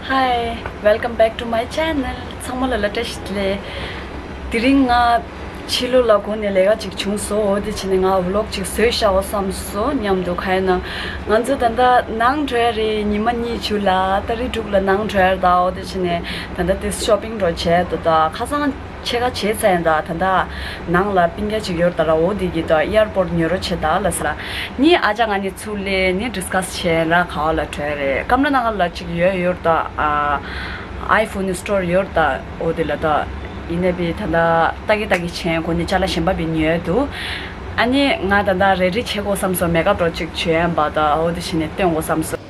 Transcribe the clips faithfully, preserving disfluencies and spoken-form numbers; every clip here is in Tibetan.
Hi, welcome back to my channel. ཚང་མ་ལ་ལ་བཀྲ་ཤིས་བདེ་ལེགས། དེ་རིང་ང་ཕྱི་ལོགས་ལ་དགོང་ནས་ལས་ཀ་ཅིག་བྱུང་སོང་། འོ་དེ་བྱས་ནས་ང་ཝི་ལོག་ཅིག་བཟོས་བཞག་འོ་བསམ་སོང་། མཉམ་དུ་ག་ཡིན་ན་ང་ཚོ་ད་ལྟ་ནང་འགྲོ་ཡ་རེད། ཉི་མ་གཉིས་བྱུང་ལ་ཏ་རིག་དྲུག་ལ་ནང་འགྲོ་ཡ་རེད། ད་འོ་དེ་བྱས་ནས་ད་ལྟ་དེ་ཤོ་པིང་འགྲོ་བྱས་ད་ད་ཁ་སང་ཕྱེད་ཀ་བྱས་ཚར་ཡིན། ད་ད་ལྟ་ནང་ལ་སྤུན་ཀྱག་ཅིག་ཡོད་ད་ར། འོ་དེ་གི་ད་ཨེར་པོར་ཊི་ཉོ་རོགས་བྱེད་ད་ལ་ཟེར་ར། ནི་ཨ་ཅག་ང་ནི་ཚུར་སླེབས་ནི་ཌིས་ཀ་སི་བྱས་ར་ག་བ་ལ་འགྲོ་ཡ་རེད། ཀམ་ལ་ན་ག་ལ་ཅིག་ཡོད་ཡོད་ད། ཨ་ཨའི་ཕོན་སི་ཊོར་ཡོད་ད། འོ་དེ་ལ་ད་ཡིན་ནའི་བི་ད་ད་ལྟ་གི་ལྟ་གི་བྱས་གོ་ནི་ཅ་ལག་གཞན་པ་བི་ཉོས་འདུག་ཨ་ནི་ང་ད་ད་རེ་རེ་བྱེད་དགོས་བསམ་སོང་། མེག་ཨབ་རོ་ཅིག་བྱོས་ཡ་ཡིན་པ་ད། འོ་དེ་བྱས་ནས་སྟོན་དགོས་བསམ་སོང་།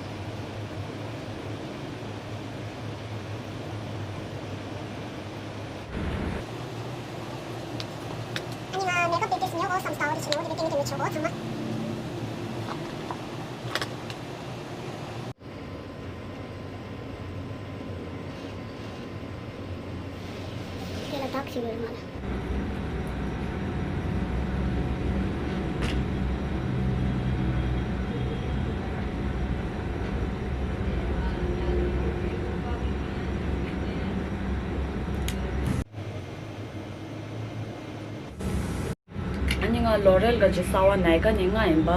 ཨ་ནི་ང་མེག་ཨབ་དེ་ཏོག་ཙམ་ཉོ་དགོས་བསམ་སོང་། ད་འོ་དེ་བྱས་ནས་འོ་དེ་ཏིང་ངེ་ཏིང་ངེ་བྱེད་དགོས་ཚང་མ། དེ་ལ་དག་ཞིག་ཡོད་མ་ལ། ཨ་ནི་ང་ལོ་རེལ་ག་ཅིག་གསར་བ་ནའི་ཀ་ནི་ལྔ་ཡིན་པ།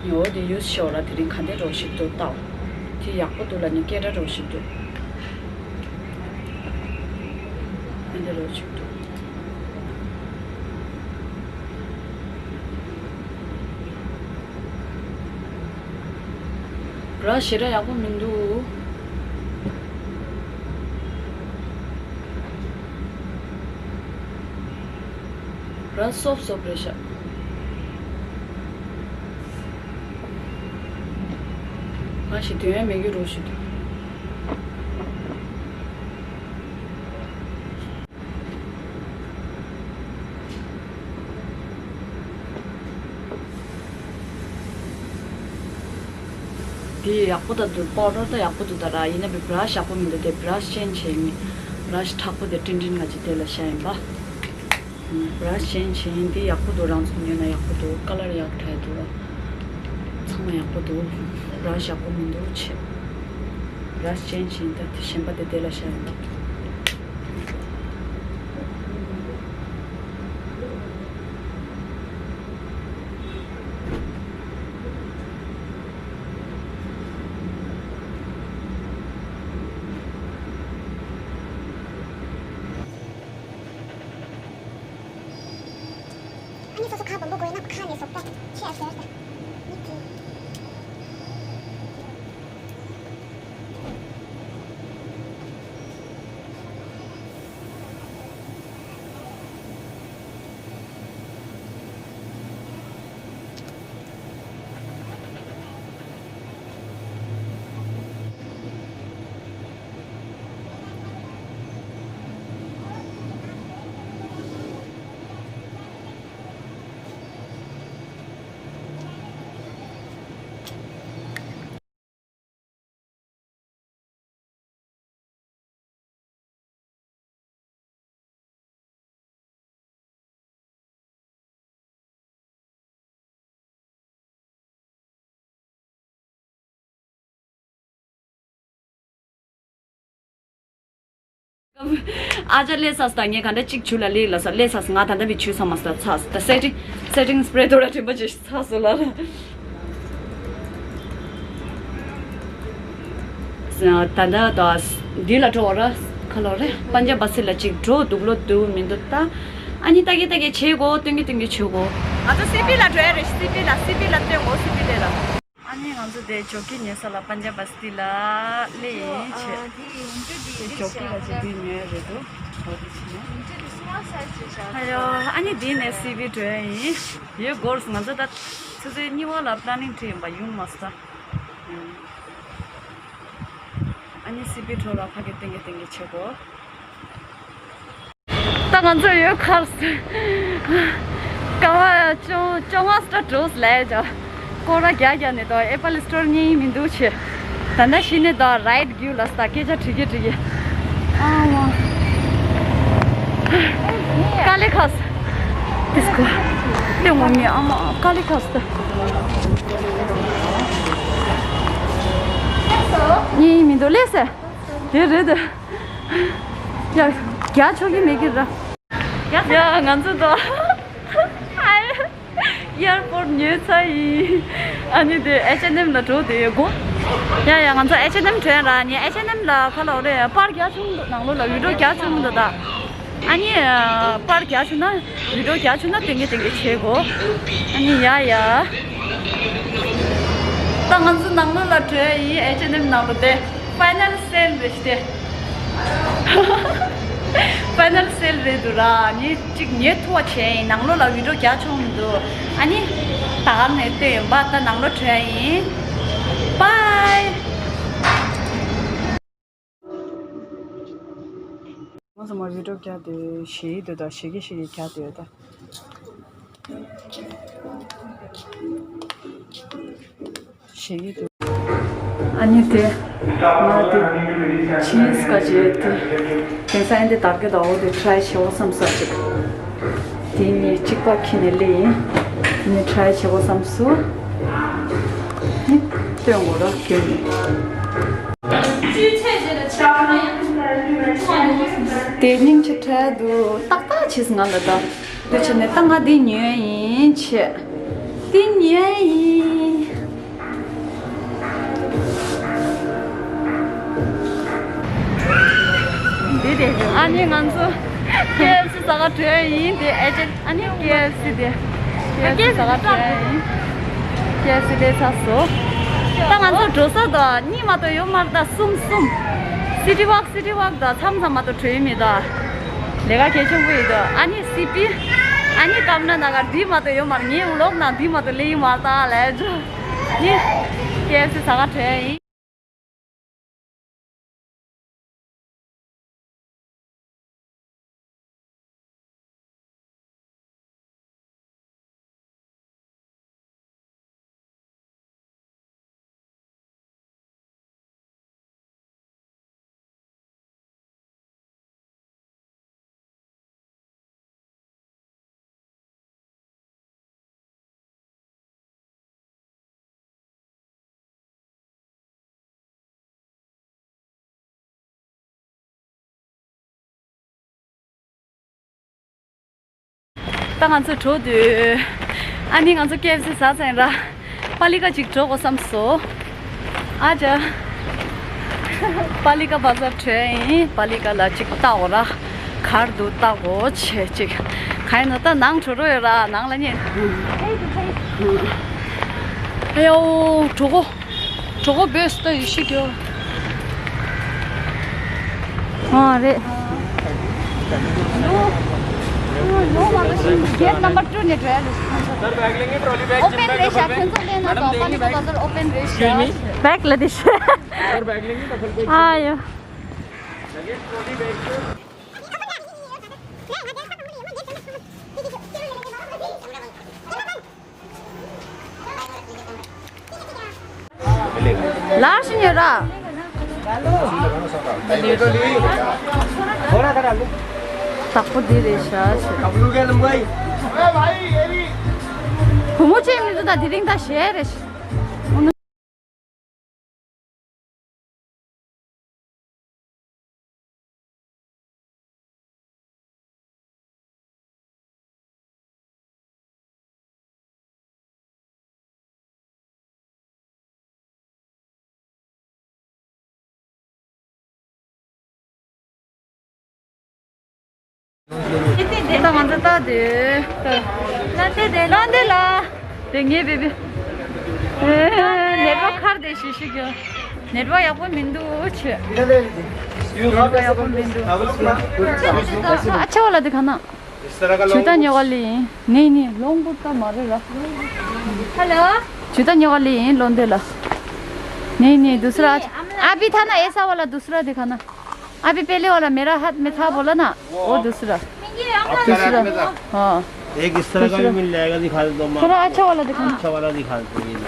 ནི་འོ་དེ་ཡུས་ཤོར་ར། དེ་རིང་ག་འདྲ་རོ་ཞིག་འདུག་ལྟའོ། དེ་ཡག་པོ་འདུག་ལ། ནི་སྐད་སྒྲ་རོ་ཞིག་འདུག་ག་འདྲ་རོ་ཞིག་འདུག་བྲ་ཞེ་དྲག་ཡག་པོ་མི་འདུག་བྲ་སོབ་སོབ་རེད་ཤག་ང་ཞིག་དོན་ཡ་མེད་རྒྱུ་རོ་ཞིག་འདུག་དེ་ཡག་པོ་ད་འདུག་པའོ་ཌར་ད་ཡག་པོ་འདུག་ད་ར། ཡིན་ན་བི་བྲ་ཤི་ཡག་པོ་མི་འདུག་དེ་བྲ་ཤི་ཅེན་ཇི་བྱས་ནས་བྲ་ཤི་མཁྲེགས་པོ་དེ་ཏིང་ཏིང་ང་ཅིག་དེ་ལ་བཞག་ཡིན་པ། བྲ་ཤི་ཅེན་ཇི་བྱས་ནས་དེ་ཡག་པོ་འདུག་རང་ཚོ་ཉོས་ན་ཡག་པོ་འདུག་ཀ་ལར་ཡག་དྲགས་འདུག་ཚང་མ་ཡག་པོ་འདུག་བྲ་ཤི་ཡག་པོ་མི་འདུག་ཆེ། བྲ་ཤི་ཅེན་ཇི་བྱས་ནས་ད་དེ་གཞན་པ་དེ་དེ་ལ་བཞག་ཡིན་པ། ཨ་ནི་སོ་སོ་ཁ་སྦོམ་པོ་དགོས་ན་ཁ་ནས་ཟོག་པོ་ཆེ་ཨ་ཟེར་ད། མི་དེ། ཨ་ཅག་སླེབས་ཚར་སོང་། ད་ངས་ག་འདྲ་གཅིག་བྱུག་ལ་སླེབས་ལ་ས་སླེབས་ཚར་སོང་། ང་ད་ལྟ་བི་བྱུག་ཚར་མ་སོང་། ད་ཚར་སོང་། ད་སེ་ཊིང་སེ་ཊིང་སི་པེ་རེ་དོ་ར་དྲན་པ་ཅིག་ཚར་སོང་ལ་ལ། ད་ལྟ་ད་འདི་ལ་འགྲོ་བ་ར། ཁ་ལོ་རེ་པན་ཇ་བ་སི་ལ་ཅིག་འགྲོ་འདུག་ལོ་འདུག་མི་འདུག་ད། ཨ་ནི་ད་གི་ད་གི་བྱེད་དགོ་སྟོན་གི་སྟོན་གི་བྱེད་དགོ་ང་ཚོ་སི་པི་ལ་འགྲོ་ཡ་རེད། སི་པི་ལ་སི་པི་ལ་སྟོན་དགོ་སི་པི་ལ་ལ། ཨ་ནི་ང་ཚོ་དེ་ཇོ་ཀི་ཉོ་ས་ལ་པན་ཇ་བ་སི་ལ་སླེབས་ཡིན་བྱས། ཇོ་ཀི་ལ་ཅིག་འདི་ཉོ་ཡ་རེད་འདུག་འོ་དེ་བྱས་ནས། ཨ་ཡོ། ཨ་ནི་འདི་ནས་སི་པི་འགྲོ་ཡ་ཡིན། ཡོད་སྐོར་ང་ཚོ་ད་ཆུ་ཚོད་གཉིས་པ་ལ་པ་ལ་ནིང་བྲིས་ཡིན་པ་ཡོང་མ་སོང་ད། ཨ་ནི་སི་པི་འགྲོ་ལ་ཕ་གི་ཏིང་གི་ཏིང་གི་བྱེད་དགོ་ད་ང་ཚོ་ཡོད་ཁར་སྐར་མ་བཅོ་བཅོ་ལྔ་སྟྲ་འགྲོ་ལས་ཀྱང་སྐོར་ར་རྒྱག་རྒྱག་ནས་ད་ཨེ་པལ་སི་ཊོར་རྙེད་མི་འདུག་བྱས། ད་ལྟ་གཞི་ནས་ད་རའིཌ་རྒྱུགས་ལ་ད་སྐད་ཆ་དྲི་གི་དྲི་གི་ཨ་མ། དཀའ་ལས་ཁག་སོང་། དེ་སྐོར་དེ་ངོ་མ་ཨ་མ་དཀའ་ལས་ཁག་སོང་། རྙེད་མི་འདུག་ལས་སེ། དེ་རེད་དེ། ཡ། རྒྱག་ཆོག་གི་མེད་ཀི་ར། ཡ་ང་ཚོ་དོ། ཨེར་པོར་ཊི་ཉོས་ཚར་ཡིན། ཨ་ནི་དེ་ཨེཆ་ཨེན་ཨེམ་ལ་འགྲོ་དེ་ཡོད་གོ། ཡ་ཡ་ང་ཚོ་ཨེཆ་ཨེན་ཨེམ་འགྲོ་ཡ་ར་ནི་ཨེཆ་ཨེན་ཨེམ་ལ་ཁ་ལོ་རེ་པར་རྒྱག་ཆོག་མི་འདུག་ནང་ལོགས་ལ་བི་ཌིའོ་རྒྱག་ཆོག་མི་འདུག་ད། ཨ་ནི། པར་རྒྱག་བྱུང་ན་བི་ཌིའོ་རྒྱག་བྱུང་ན་ཏིང་གེ་ཏིང་གེ་བྱེད་དགོས། ཨ་ནི་ཡ་ཡ། ད་ང་ཚོ་ནང་ལོགས་ལ་བྲོས་ཡིན་ཨེཆ་ཨེན་ཨེམ་ནང་ལོགས་དེ། ཕའི་ནལ་སེལ་རེད་ཤི་དེ། ཕའི་ནལ་སེལ་རེད་འདུག་ར་ནི་གཅིག་ཉོས་ཐུབ་པ་བྱས་ཡིན་ནང་ལོགས་ལ་བི་ཌིའོ་རྒྱག་ཆོག་མི་འདུག་ཨ་ནི། ད་ག་ནས་བལྟས་ཡོང་པ་ད་ནང་ལོགས་བྲོས་ཡིན། པའི། ང་ཚོ་མ་བི་ཌིའོ་རྒྱག་དེ་ཞེ་གི་འདུག་ད་ཞེ་གི་ཞེ་གི་རྒྱག་དེ་ཡོད་ད། ཞེ་གི་འདུག་ཨ་ནི་དེ། ང་དེ། ཇི་ནི་སི་ཀ་ཅེ་དེ། དེང་སང་ཨེ་འདི་དར་གི་ད་འོ་དེ་ཊི་རའི་བྱེད་འོ་བསམ་ས་ཅིག་དེ་ནི་གཅིག་པ་ཁྱི་ནས་ལེ་ཡིན། དེ་ནི་ཊི་རའི་བྱེད་འོ་བསམ་སོ། ནི། སྟོན་དགོས་ར་ཁྱོད་ནི། དེ་སྙིང་རྗེ་ཁྲལ་འདུག་ཏག་ཏག་བྱས་ང་ལ་ད། འདི་བྱས་ནས་ད་ང་འདི་ཉོས་ཡིན་བྱས། འདི་ཉོས་ཡིན། འདི་དེ་ཨ་ནི་ང་ཚོ་ཀེ་ཨེཕ་སི་ཟ་ག་བྲོས་ཡིན་དེ་ཨེ་ཅེ། ཨ་ནི་ཀེ་ཨེཕ་སི་དེ། ཀེ་ཨེཕ་སི་ཟ་ག་བྲོས་ཡིན། ཀེ་ཨེཕ་སི་སླེབས་ཚར་སོང་། ད་ང་ཚོ་འགྲོ་ས་དང་གཉིས་མ་གཏོགས་ཡོད་མ་རེད་ད་གསུམ་གསུམ། སི་ཊི་ཝོག་སི་ཊི་ཝོག་དང་མཚམས་མཚམས་མ་གཏོགས་བྲོས་ཡོད་མེད་ད། ལས་ཀ་གལ་ཆེན་པོ་ཡོད་དོ། ཨ་ནི་སི་པི། ཨ་ནི་ཀམ་ན་ན་གར་འདི་མ་གཏོགས་ཡོད་མ་རེད། ངའི་ཝི་ལོག་ནང་འདི་མ་གཏོགས་སླེབས་ཡོད་མ་རེད་ད་ལས་ཇོ། ནི། ཀེ་ཨེཕ་སི་ཟ་ག་བྲོས་ཡིན། ད་ང་ཚོ་འགྲོ་དུས། ཨ་ནི་ང་ཚོ་ཀེ་ཨེཕ་སི་ཟ་ཚར་ར། པ་ལི་ཀ་ཅིག་འགྲོ་དགོས་བསམ་སོང་། ཨ་ཅག་པ་ལི་ཀ་བ་ཟར་བྲོས་ཡིན། པ་ལི་ཀ་ལ་ཅིག་ལྟ་འོ་ར། གར་འདུག་ལྟ་དགོས་བྱས་ཅིག་ག་ཡིན་ནོ་ད་ནང་འགྲོ་རོགས་ཡོད་ར་ནང་ལ་ཉན། ཨ་ཡོ་གྲོད་ཁོག་གྲོད་ཁོག་བོས་སུ་ལྟ་ཡོད་ཤི་གྱོ། ཨ་རེད། ལོ་ལོ་མ་ག་ཤིང་གེ་ཊི་ནམ་བར་ཊུ་ནས་འགྲོ་ཡ་ལོ། ཨོ་པན་རེད་ཤག་ཁྱོད་ཚོ་ལེན་ན་དོ་པ་ལི་ཀ་བ་ཟར་ཨོ་པན་རེད་ཤག་བེག་ལ་དེ་ཤི། ཨ་ཡོ། ལར་ཤི་ཉེ་ར། དྭགས་པོ་འདི་རེད་ཤག་བུ་མོ་ཆེ་མི་འདུག་ད་དེ་རིང་ད་ཞེ་རེད། ད་ང་ཚོ་ལྟ་དེ། ལ་དེ་དེ་ལ་དེ་ལ། དེ་ངའི་བེ་བི། ནེཊ་ཝརཀ་ཁར་དེ་ཤི་ཤི་གྱོ། ནེཊ་ཝརཀ་ཡག་པོ་མི་འདུག་ཆེ། ནེཊ་ཝརཀ་ཡག་པོ་མི་འདུག་ཨ་ཆེ་བ་ལ་དེ་ག་ན། ཇུ་ཏ་ཉོ་ག་ལི་ཡིན། ནི་ནི་ལོང་པོ་ཏ་མ་རེད་ར། ཧ་ལོ། ཇུ་ཏ་ཉོ་ག་ལི་ཡིན་ལོན་དེ་ལ། ནི་ནི་དུ་སྲ། ཨ་བི་ཐ་ན་ཨེ་ས་བ་ལ་དུ་སྲ་དེ་ག་ན། अभी पहले वाला मेरा हाथ में था बोला ना, वो दूसरा। दूसरा। हाँ। एक इस तरह का भी मिल जाएगा, दिखा देता हूँ मैं थोड़ा आपको। अच्छा वाला दिखाना। अच्छा वाला दिखा देता हूँ, ये लो।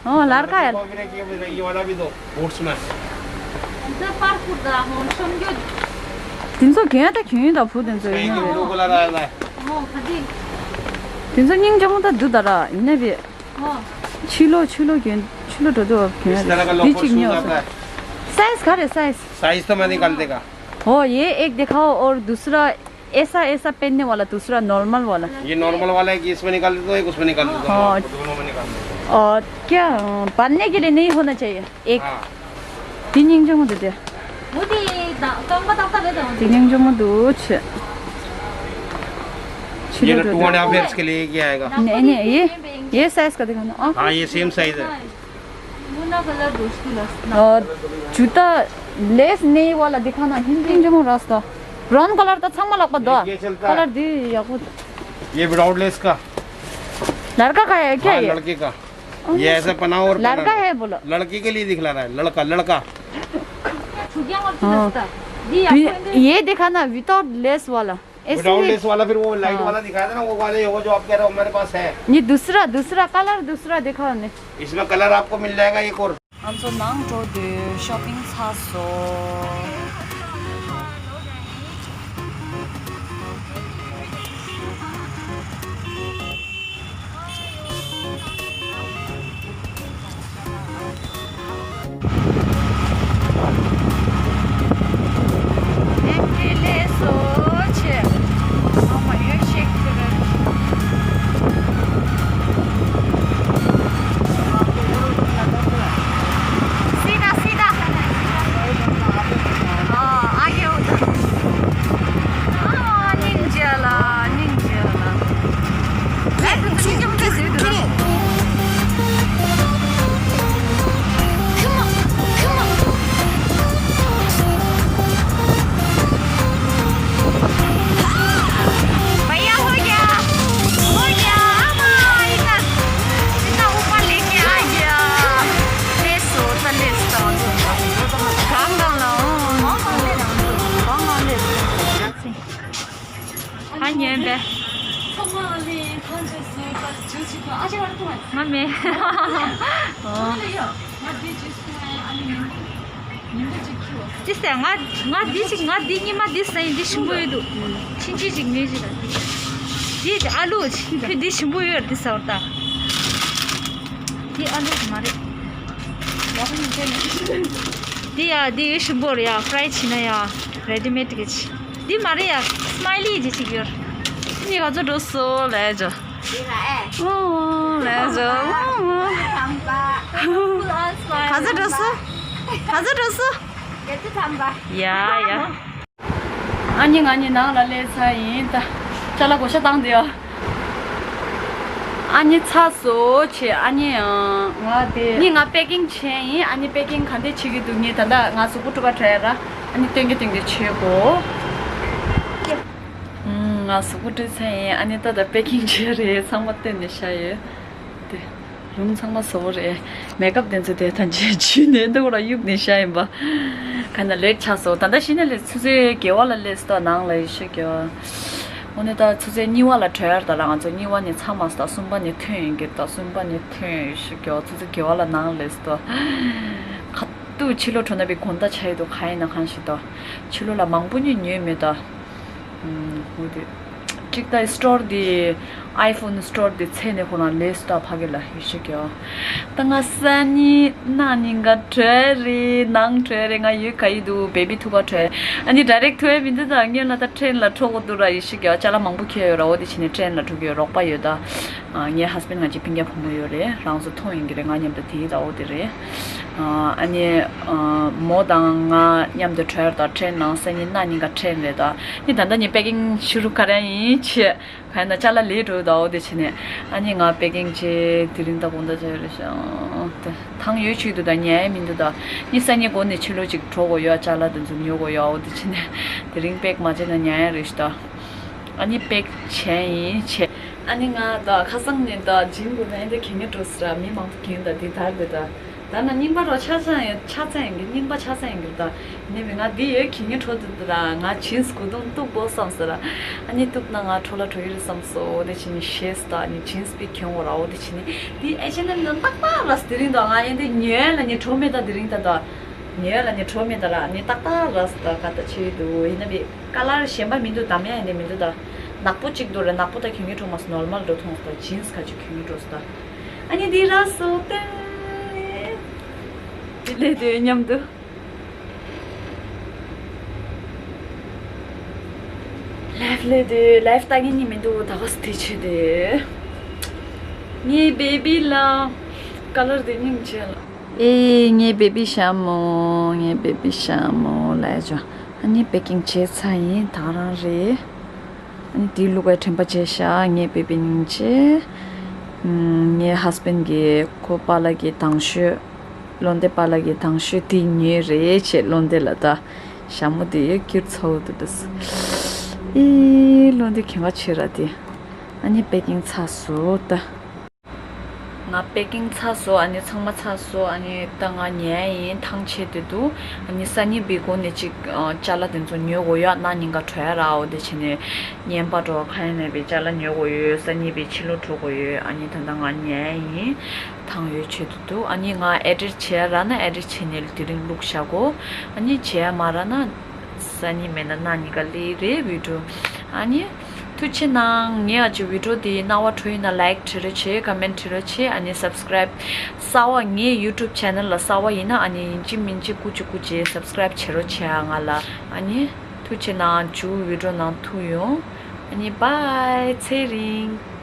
हाँ, लड़का है। ये वाला भी दो, बूट्स में। तीन सौ क्या था, क्यों था फूड तीन सौ? ये लोगो लगा है। तीन सौ नहीं जमा था, दो दरा इन्हें भी। ཕྱི་ལོགས་ཕྱི་ལོགས་གྱོན། ཕྱི་ལོགས་འགྲོ་དུས་གྱོན་ཡ་རེད། འདི་གཅིག་ཉོས་སོང་། साइज कहाँ है साइज? साइज तो मैं निकाल देगा। हो, ये एक दिखाओ और दूसरा ऐसा, ऐसा पहनने वाला, दूसरा नॉर्मल वाला। ये नॉर्मल वाला है कि इसमें निकाल देता हूँ, एक उसमें निकाल देता हूँ। हाँ। आपको दोनों में निकाल देता हूँ। और क्या, अ, बांधने के लिए नहीं होना चाहिए? एक। हाँ। तीन इंच मुझे दे। वो भी दा-, कम का तब तक दे दो। तीन इंच मुझे दो, छः। ये तो टू एंड हाफ ईयर्स के लिए क्या आएगा? नहीं, नहीं, ये, ये साइज का दिखाना। हाँ, ये सेम साइज है। मुन्ना कलर दोस्त की लस ना। और जूता लेस नहीं वाला दिखाना, हिंदी में जो रास्ता। ब्राउन कलर तो छामा लग पा दो। ये चलता है। कलर दी या कुछ। ये विदाउट लेस का। लड़का का है क्या हाँ, ये? लड़के का। ये ऐसा पहनाओ और लड़का पहना है बोलो। लड़की के लिए दिखला रहा है, लड़का, लड़का। छुगिया और हाँ। रास्ता। दी ये, आपको ये दिखाना विदाउट लेस वाला। ऐसे विदाउट ही लेस वाला, फिर वो लाइट हाँ। वाला दिखाया था ना, वो वाले, वो जो आप कह रहे हो हमारे पास है। ये दूसरा, दूसरा कलर, दूसरा दिखाओ ने। इसमें कलर आपको मिल जाएगा एक और। ང་ཚོ་ནང་འགྲོ་དུས་ཤོ་པིང་ཚར་སོང་། सीधा, सीधा। हाँ, आगे उधर। हाँ, निंजा ला, निंजा ला। भैया, हो गया, हो गया, हाँ, इतना, इतना ऊपर लेके आ गया। ले सो, तो ले सो। काम डाल रहा हूँ। हाँ, ཉོན་པས། ང་མེད། ཨོ། ཅི་ཟེར། ང་ང་འདི་ཅིག་ང་འདི་ཉི་མ་འདི་ཟ་ཡིན། འདི་ཞིམ་པོ་ཡོད་འདུག་ཕྱིན་ཆད་ཅིག་ཉོས་ཅིག་ལ། འདི་ཨ་ལུ་ཁྱོད་འདི་ཞིམ་པོ་ཡོད་འདི་ཟ་བར་ལྟ། འདི་ཨ་ལུ་མ་རེད། འདི་ཡ་འདི་ཞིམ་པོ་རེད་ཡ། ཕ་རའི་བྱས་ན་ཡ་རེ་ཌི་མེད་གི་ཅིག་འདི་མ་རེད་ཡ། སི་མའི་ལི་ཅིག་ཅིག་ཡོད། ཁྱེད་ག་ཚོད་འགྲོ་སོང་ལས་ཇོ། འདི་ལ་ཨེ། ཨོ་ལས་ཇོ། ཨོ། ཐམ་པ། ག་ཚོད་འགྲོ་སོང་། ག་ཚོད་འགྲོ་སོང་། བརྒྱད་ཅུ་ཐམ་པ། ཡ་ཡ། ཨ་ནི་ང་གཉིས་ནང་ལ་སླེབས་ཚར་ཡིན་ད། ཅ་ལག་བགོ་བཤའ་བཏང་དེ་ཡ། ཨ་ནི་ཚར་སོང་བྱས། ཨ་ནི་ང་དེ་ནི་ང་པེ་ཀིང་བྱས་ཡིན། ཨ་ནི་པེ་ཀིང་ག་འདྲས་བྱེད་ཀྱི་འདུག་ངས་ད་ལྟ་ང་གཟུགས་པོ་བཀྲུ་བ་བྲལ་ར། ཨ་ནི་སྟོན་གྱི་སྟོན་གྱི་བྱེད་དགོས། ང་གཟུགས་པོ་བཀྲུས་ཚར་ཡིན། ཨ་ནི་ད་ལྟ་པེ་ཀིང་བྱས་རེད། ཚང་མ་སྟོན་ནས་བཞག་ཡོད། དེ་རུམ་ཚང་མ་བཟོ་བོ་རེད། མེག་ཨབ་དེ་ཚོ་དེ་ཐམས་ཅད་བྱུས་ནས་འདུག་ར། གཡུག་ནས་བཞག་ཡིན་པ། ག་ན་ལེཊ་ཆགས་སོང་། ད་ལྟ་གཞི་ནས་ལས་ཆུ་ཚོད་བརྒྱད་པ་ལ་སླེབས་སོང་། ནང་ལ་ཡེ་ཤེས་རྒྱལ་བ། འོ་ནི་ད་ཆུ་ཚོད་གཉིས་པ་ལ་གྲོལ་ཡ་རེད་ད་ལ། ང་ཚོ་གཉིས་པ་ནས་ཚར་མ་སོང་། ད་གསུམ་པ་ནས་ཐོན་ཡིན་གྱི་རེད། ད་གསུམ་པ་ནས་ཐོན། ཡེ་ཤེས་རྒྱལ་བ། ཆུ་ཚོད་བརྒྱད་པ་ལ་ནང་སླེབས་སོང་། ཁ་ཐུག་ཕྱི་ལོགས་འགྲོ་ན་བི་དགོང་དག་ཆགས་ཡོད་དོ། ག་ཡིན་ན་གང་ཞིག་ད་ཕྱི་ལོགས་ལ་མང་པོ་ཉོས་ཉོས་མེད་ད། ཨུམ། འོ་དེ། གཅིག་ད་སི་ཊོར་དེ། ཨའི་ཕོན་སི་ཊོར་དེ་ཚད་ནས་ཁོ་རང་ལས་སུ་ད་ཕ་གི་ལ་ཡེ་ཤེས་རྒྱལ་བ། ད་ང་སང་ཉིན་གནངས་ཉིན་ག་གྲོལ་རེད། ནང་གྲོལ་རེད། ང་ཡོད་ག་ཡི་འདུག་བེ་བི་ཐུག་ག་གྲོལ། ཨ་ནི་ཌའི་རེག་ཐུག་ཡ་མི་འདུག་ད་སྔོན་ལ་ད་ཊེན་ལ་འགྲོ་དགོས་འདུག་ར། ཡེ་ཤེས་རྒྱལ་བ། ཅ་ལག་མང་པོ་འཁྱེར་ཡོད་ར། འོ་དེ་བྱས་ནས་ཊེན་ལ་འགྲོ་གི་ཡོད། རོགས་པ་ཡོད་ད། ཨ། ངའི་ཧས་བྷེན་ང་གཅིག་ཕིང་རྒྱ་བུ་མོ་ཡོད་རེད། རང་ཚོ་མཐོང་ཡིན་གྱི་རེད། ང་མཉམ་དུ་དེའི་ཟླ་བོ་དེ་རེད། ཨ་ནི་མོ་དང་ང་མཉམ་དུ་གྲོལ་དང་། ཊེན་ནང་སང་ཉིན་གནངས་ཉིན་ག་ཊེན་རེད་ད། ནི་ད་ལྟ་ངས་པེ་ཀིང་ཤུ་རུ་ཁ་ར་ཡིན་ཆེ། ག་ཡིན་ན་ཅ་ལག་ལས་འགྲོ་ཟླ་བོ་དེ་བྱས་ནས། ཨ་ནི་ང་པེ་ཀིང་བྱས་དེ་རིང་ད་དགོང་དག་བྱས་རེད་ཤག་ད་ཐང་ཡོད་ཆུ་འདུག་ད་ཉལ་ཡ་མི་འདུག་ད། ནི་སང་ཉིན་དགོང་ནས་ཕྱི་ལོགས་ཅིག་འགྲོ་དགོས་ཡོད། ཅ་ལག་དེ་ཚོ་ཉོ་དགོས་ཡོད། འོ་དེ་བྱས་ནས་དེ་རིང་པེག་མ་བྱས་ན་ཉལ་ཡ་རེད་ཤག་ད། ཨ་ནི་པེག་བྱས་ཡིན་བྱས། ཨ་ནི་ང་ད་ཁ་སང་ནས་ད་ཇིམ་དགོས་ན་ཨེ་འདྲ་གད་སྙིགས་འགྲོ་སྲིད་ར། མི་མང་པོ་གྱོན་ད་འདི་དར་འདི་ད། ད་ན་རྙིང་པ་རོ་ཆ་ཚང་ཡོད། ཆ་ཚང་ཡིན་གྱི་རྙིང་པ་ཆ་ཚང་ཡིན་གྱི་ད། ནི་མི་ང་འདི་ཡོད་གད་སྙིགས་འགྲོ་འདི་ད་ར། ང་ཇིན་སི་གུ་དུང་གཏུག་པོ་བསམ་སོང་ར། ཨ་ནི་གཏུག་ན་ང་འཕྲོ་ལ་འགྲོ་ཡི་རེད་བསམ་སོང་། འོ་དེ་བྱས་ནས་ཤེས་སོང་ད། ཨ་ནི་ཇིན་སི་པི་གྱོན་འོ་ར། འོ་དེ་བྱས་ནས་འདི་ཨེ་ཤེ་ན་མི་ན་ཏག་ཏག་ར་སི་དེ་རིང་ད། ང་ཨེ་འདི་ཉོས་ལ་ནི་འགྲོ་མེད་ད་དེ་རིང་ད་ད། ཉོས་ལ་ནི་འགྲོ་མེད་ད་ར། ནི་ཏག་ཏག་ར་སི་ད་ག་ད་ཆེ་འདུག་ཡིན་ན་བི་ཀ་ལར་གཞན་པ་མི་འདུག་དམ་ཡ་ཡིན་ནི་མི་འདུག་ད། ནག་པོ་གཅིག་འདུག་ར། ནག་པོ་ད་གྱོན་གྱི་འགྲོ་མ་སོང་། ནོར་མལ་འགྲོ་མཐོང་སོང་། ད་ཇིན་སི་ག་ཅིག་གྱོན་གྱི་འགྲོ་སོང་ད། ཨ་ནི་འདི་ར་སོ་ཏེ། འདི་ལས་དུས་མཉམ་དུ། ལས་དེ་ལའིབ་ལྟ་མཁན་གཉིས་མི་འདུག་ད་ག་སེ་དེ་བྱེད་དེ། ངའི་བེ་བི་ལ་ཀ་ལར་དེ་སྙིང་རྗེ་ལ། ཨེ་ངའི་བེ་བི་ཤ་མོ། ངའི་བེ་བི་ཤ་མོ་ལ་ཡ་ཅོ། ཨ་ནི་པེ་ཀིང་བྱས་ཚར་ཡིན། ད་རང་རེད། ཨ་ནི་དེའི་ལུག་གའི་དྲན་པ་བརྗེད་ཤག་ངའི་བེ་བི་སྙིང་རྗེ། ངའི་ཧས་བེན་གྱིས་ཁོ་པཱ་ལགས་ཀྱི་དང་ཤོས། བློ་འདས་པཱ་ལགས་ཀྱི་དང་ཤོས་དེ་ཉོས་རེད་བྱས། བློ་འདས་ལ་ད་ཞྭ་མོ་དེ་ཡོད་ཀིར་ཚོ་དུ་འདུག་ཨི་བློ་འདས་གན་ག་བྱེད་ར་དེ། ཨ་ནི་པེ་ཀིང་ཚར་སོང་ད། ང་པེ་ཀིང་ཚར་སོང་། ཨ་ནི་ཚང་མ་ཚར་སོང་། ཨ་ནི་ད་ང་ཉལ་ཡིན། ཐང་ཆད་དེ་འདུག་ཨ་ནི་སང་ཉིན་པའི་སྒོ་ནས་ཅིག་ཅ་ལག་དེ་ཚོ་ཉོ་དགོས་ཡོད། གནངས་ཉིན་ག་བྲོ་ཡ་ར་འོ་དེ་བྱས་ནས་ཉན་པ་འགྲོ་ཁ་ཡ་ནས་པའི་ཅ་ལག་ཉོ་དགོས་ཡོད། སང་ཉིན་པའི་ཕྱི་ལོགས་འགྲོ་དགོས་ཡོད། ཨ་ནི་ད་ལྟ་ང་ཉལ་ཡིན། ཐང་ཡོད་ཆེད་དུ་འདུག་ཨ་ནི་ང་ཨེ་ཌིཊ་བྱེད་ཡ་རག་ན་ཨེ་ཌིཊ་བྱས་ནས་དེ་རིང་བླུགས་བཞག་གོ་ཨ་ནི་བྱེད་ཡ་མ་རག་ན་སང་ཉིན་མེད་ན་གནངས་ཉིན་ག་སླེབས་རེད་བི་ཌིའོ། ཨ་ནི་ཐུགས་རྗེ་གནང་། ངའི་ཨ་ཅེ་བི་ཌིའོ་འདི་རྣ་བ་འགྲོ་ཡིན་ན་ལའིག་བྲིས་རོགས་བྱེད། ཀོ་མེན་བྲིས་རོགས་བྱེད། ཨ་ནི་སབ་སི་ཀ་རའིབ་གསར་བ་ངའི་ཡུ་ཊུབ་ཆེ་ནལ་ལ་གསར་བ་ཡིན་ན་ཨ་ནི་ཡིན་གཅིག་མིན་གཅིག་སྐུ་མཁྱེན་སྐུ་མཁྱེན་སབ་སི་ཀ་རའིབ་བྱེད་རོགས་བྱེད་ཨ་ང་ལ། ཨ་ནི་ཐུགས་རྗེ་གནང་། མཇུག་བི་ཌིའོ་ནང་ཐུག་ཡོང་། ཨ་ནི་བྷའི། ཚེ་རིང་།